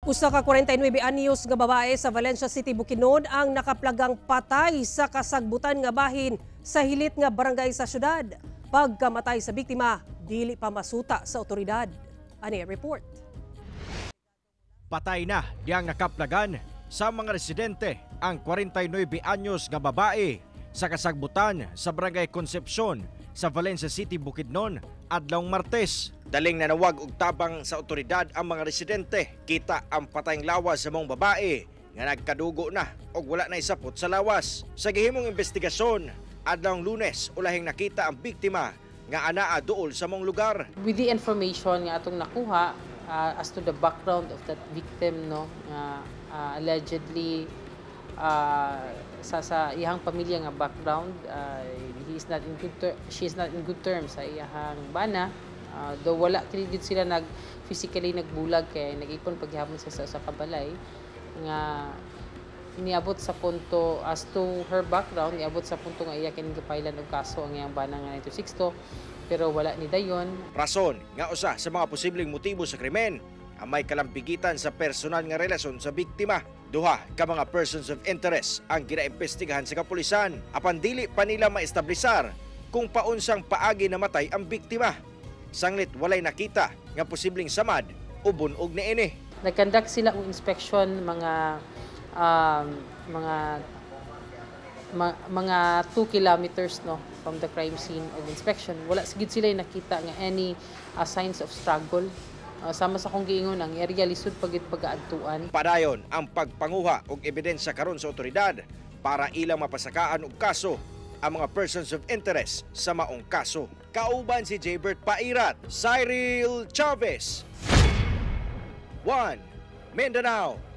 Usa ka 49 anyos nga babae sa Valencia City, Bukidnon ang nakaplagang patay sa kasagbutan nga bahin sa hilit nga barangay sa syudad. Pagkamatay sa biktima, dili pa masuta sa otoridad. Ani report. Patay na diyang nakaplagan sa mga residente ang 49 anyos nga babae sa kasagbutan sa Barangay Concepcion sa Valencia City, Bukidnon, adlawng Martes. Daling nanawag og tabang sa otoridad ang mga residente. Kita ang patayng lawas sa maong babae nga nagkadugo na og wala na isapot sa lawas. Sa gihimong investigasyon, adlawng Lunes, ulahing nakita ang biktima nga anaa duol sa maong lugar. With the information nga atong nakuha as to the background of that victim, no, nga allegedly sa iyang pamilya nga background, he is not in good she is not in good terms sa iyang bana, though wala kini gid sila nag physically nagbulag kay nag-ipon paghihapon sa kabalay nga niabot sa punto. As to her background, niabot sa punto nga iya kini gipailan og kaso ang iyang bana nga 9262, pero wala ni dayon. Rason nga usa sa mga posibleng motibo sa krimen ang may kalambigitan sa personal nga relasyon sa biktima. Duha ka mga persons of interest ang ginaimbestigahan sa kapulisan, apan dili pa nila maestablisar kung paunsang paagi namatay ang biktima. Sanglit walay nakita nga posibleng samad o bunog niini. Nag-conduct sila og inspection mga 2 kilometers, no, from the crime scene of inspection. Wala gid sila nakita nga any signs of struggle. Sama sa akong giingon, ang area lisod pagid pagaadtuan. Padayon ang pagpanguha og ebidensya karon sa otoridad para ilang mapasakaan og kaso ang mga persons of interest sa maong kaso. Kauban si Jaybert Pairat, Cyril Chavez. 1 Mindanao.